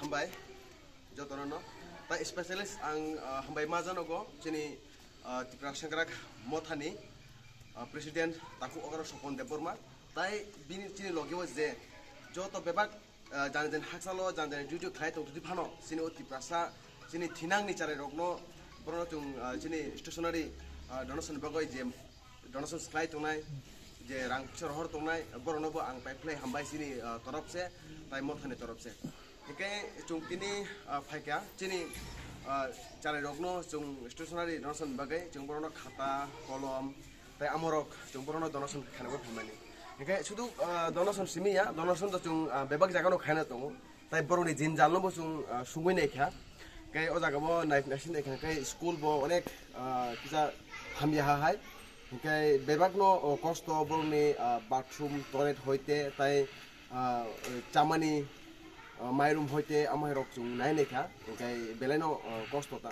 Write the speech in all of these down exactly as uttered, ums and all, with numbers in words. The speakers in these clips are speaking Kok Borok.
Hambai jotono no. Tai specialist ang, ah, hambai ma janogo chini, ah, Tipra Sengkrak Mothani, ah, President Taku Okra Sopon Debbarma. Tai bini chini logi o je joto bebak, ah, jani jani hakchalo jani jani duty khlai tong twi phano chini o Tiprasa chini thinangni charai rokno borok chwng, ah, chini stationary, ah, donation bagwi je donation khlai tongnai, je rang pisa rohor tongnai, borokno bo ang paiphlai hambai chini, ah, torop se, tai Mothani torop se. Hingke chwng tini, ah, phaikha chini, ah, charai rokno chwng stationary donation bagwi chwng borokno khata, kolom, tai amorok chwng borokno donation khainai phaimani. Hingke sudu, ah, donation simi ya, donation to chwng, ah, bebak jagano khaina tongo. Tai borokni jinjalno bo chwng, ah, sungwi naikha. Khe o jaga bo nai-, naising naikha, khe school bo onek, ah, kisa hamya ha hai. Hingke bebakno, o, kosto borokni, ah, bathroom, toilet hoite, tai, ah, chamani, ah, mairum hoite, amai rok chwng nai naikha. Hingke belaino, ah, kosto ta.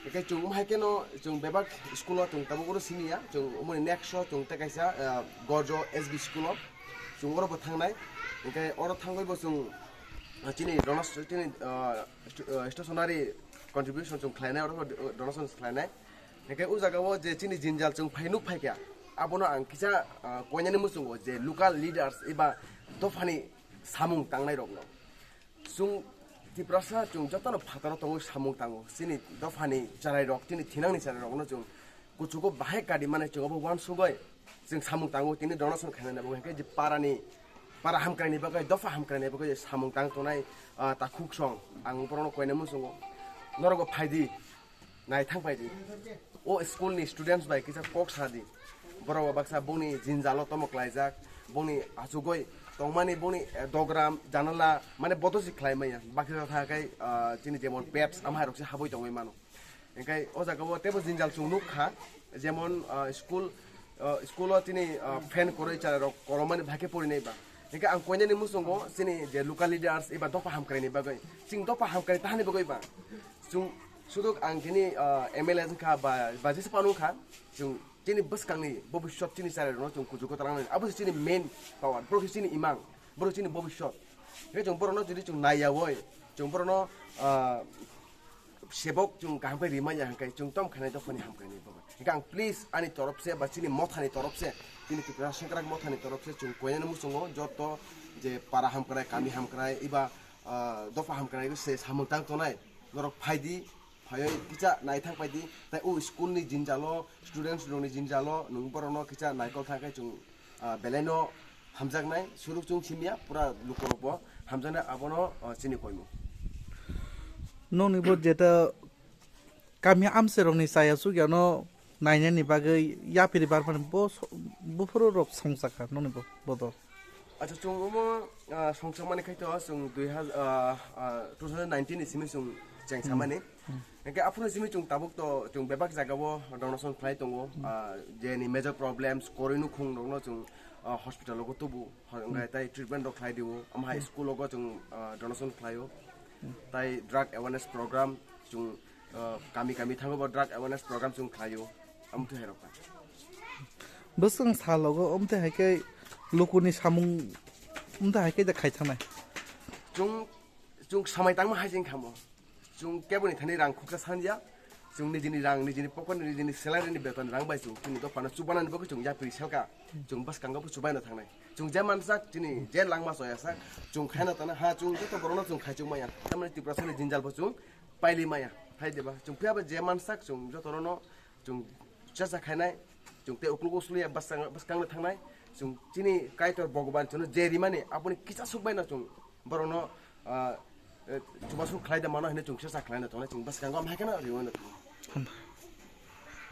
Hingke chwng hai kheno chwng bebak school o chwng tabuk oro simi ya. Chwng umoni next o chwng tei kaisa, ah, Gorjo S B school o. Chwng oro bo thangnai. Hingke oro thangwi bo chwng, ah, chini donas-, chini, ah, st-, ah, stationary contribution chwng khlainai, oro bo donation khlainai. Hingke o jaga o je chini jinjal chwng phai nuk phaikha, abono ang kisa, ah, koinani muchungo je local leaders eba dophani samung tangnai rokno. Chwng Tiprasa chwng jotono phataro tongo samung tango. Chini dophani charai rok, chini thinangni charai rokno chwng kuchugo bahai kadi mane chwng obo uansugoi chwng samung tango, tini donation khainani bagwi hwnkhe je parani, para hamkraini bagwi, dopha hamkraini bagwi samung tang tongnai, ah, takhuk song ang borokno koinai muchungo. Norokbo phaidi. Naithang phaidi. O school ni students bai kisa kok sadi. Borok bo baksa bongni jinjalo tomo klaijak, bongni achugoi tongmani bongni, eh, dogram, janala, mane bodosi khlai maya. Baksa tha khai, ah, chini jemon pads, amhai rok se haboi tongoi mano. Hingkai o jaga o tebo jinjal chwng nuk kha, jemon, ah, school, ah, school o chini, ah, fan koroi chara rok kolomani bhai khe porinai ba. Hingkai ang koinani muchungo chini je local leaders eba dopha hamkrai ni bagwi. Chwng dopha hamkrai tahani bagwi ba. Chwng sudok ang kini, ah, M L A wngkha ba, ba jesa panu wngkha. Chwng chini bwskangni bobiswt chini chara rokno chwng kuchugo talangnai. Abo se chini main power. Boro se chini imang. Boro chini bobiswt. Hingke chwng borokno jodi chwng naiyawi, chwng borokno, ah, sebok chwng kaham khe rimanya hingke chwng tom khainai dophani hamkrai ni bagwi. Hingke ang please ani torop se ba chini mothani torop se, chini Tipra Sengkrak mothani torop se chwng koinani muchungo joto je para hamkrai, kami hamkrai, eba, ah, dopha hamkrai se samung tang tonai norok phaidi, phaiwi kisa naithang phaidi, tai o school ni jinjalo, students rokni jinjalo nwng borokno kisa naikol thang khe chwng, ah, belaino hamjaknai, suruk chwng simiya, pura lukurokbo hamjaknai, abono, ah, chini koimung. Nokni bo jeta kami amcherokni chaya chukyano nainani bagwi yapri barmani bo so-, buphuru rok songchakha nokni bo bodol. Acha, chwng omo, ah, songchakmani khai to chwng dui hajar, ah, ah, two thousand nineteen ni simi chwng chengsamani. Hmm. Hingke aphuru simi chwng tabuk to chwng bebak jaga o donation khlai tongo. Hmm. Ah, jeni major problems, koroi nukhung rokno chwng, ah, hospital o tubu, hingke hmm, tai treatment rok khlai dio. Ama hai hmm, school o chwng, ah, donation khlaio. Hmm. Tai drug awareness program chwng, ah, kami kami thango bo drug awareness program chwng khlaio. Amtwi hai rok ta. Bwswng salogo amtwi hai khe lukuni samung amtwi hai khe da khai thangnai. Chwng, chwng samai tangma hai jeng khamo. Chwng keboni thani rang khuksa sanja. Chwng nijini rang, nijini pocket ni, nijini salary ni beton rang bai chwng chini dophano chubanani bagwi chwng yapri selka. Chwng bwskango bo chubaino thangnai. Chwng je mansak, chini je langma choya sak, chwng khaina tana ha, chwng joto borokno chwng khaichuk maya. Tamni Tiprasani jinjal bo chwng paili maya. Hai deba, chwng phiya ba je mansak, chwng joto rono chwng chacha khainai, chwng tei ukluk usluya bwskang, bwskangno thangnai, chwng chini Kaitor Bhagwan chwngno je rimani, aboni kisa sukbaino chwng borokno, ah, eh, chubachu khlai da mano hinwi chwng chacha khlaina tongnai, chwng bwskango am hai kheno riwi mano.